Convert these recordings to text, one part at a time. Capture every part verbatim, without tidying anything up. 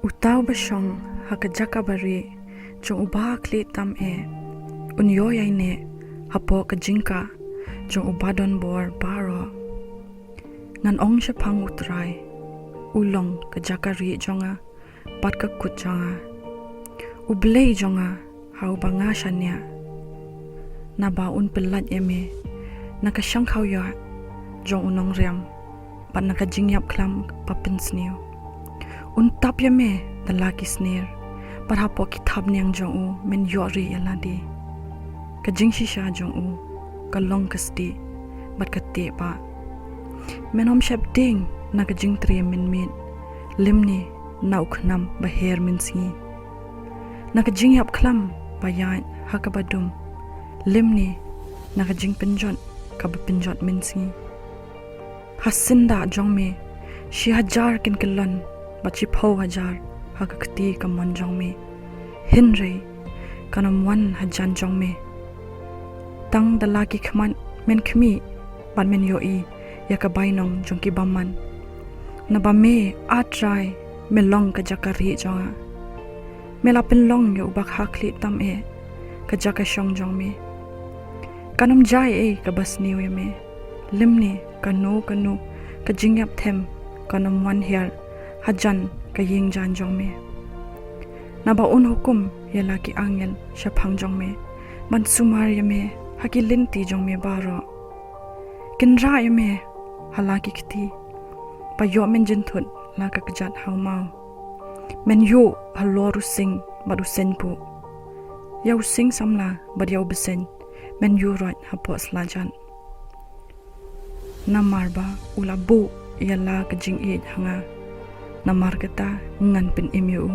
Uta uba shong ha ka jaka barieh jong uba khlieh tam eh, un ïoh ïaineh hapoh ka jingkah jong uba donbor baroh. Ngan ong shaphang U Trai, u long ka jaka rieh jong nga bad ka kut jong nga, U Blei jong nga ha uba nga shaniah. Naba un pyllait ïa me na ka shangkhawiah jong u nongriam, bad na ka jingïapkhlam ba pynsniew. Un tap ïa me da la ki sner, bad hapoh ki thapniang jong u men ïoh rieh ïa lade. Ka jingshisha jong u ka long ka stieh bad ka teh bah. Men ym sheptieng na ka jingtriem mynmiet, lymne na u khnam ba her mynsngi, na ka jingïapkhlam ba ïaid ha kaba dum, lymne na ka jingpynjot kaba pynjot mynsngi. Ha syndah jong me shi hajar kin kyllon bad shiphew hajar ha ka kti kamon jong me, hynrei kan ym wan hajan jong me. Tang da la ki khmat men khmih bad men ïohi ïa ka bainong jong ki bymman. Naba me, A Trai, me long ka jaka rieh jong nga. Me la pynlong ïa uba kha khlieh tam eh ka jaka shong jong me. Kan ym jia ei ei kaba sniew ïa me, lymne kano kano ka jingïapthem kan ym wan hiar hajan ka ïingjaiñ jong me. Naba un hukum ïa la ki angel shaphang jong me ban sumar ïa me ha ki lynti jong me baroh. Kin rah ïa me ha la ki kti, ba ïoh men jynthut la ka kjat ha u maw. Men ïuh halor u sing bad u seiñpuh, ïa u sing samla bad ïa u bseiñ men ïuh roit hapoh slajat. Namar ba u la buh ïa la ka jingïeit ha nga, namar kata ngan pynim ïa u,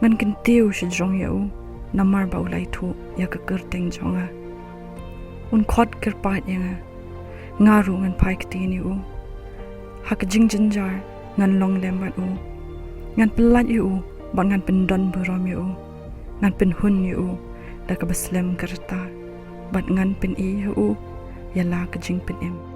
ngan kyntiew shajrong ïa u, namar ba u la ithuh ïa ka kyrteng jong nga. Un khot kyrpad ïa nga, nga ruh ngan phai ktien ïa u. Ha ka jingjynjar ngan long lem bad u, ngan pyllait ïa u bad ngan pyndon burom ïa u. Ngan pynhun ïa u da kaba slem ka rta, bad ngan pyni ha u ïa la ka jingpynim.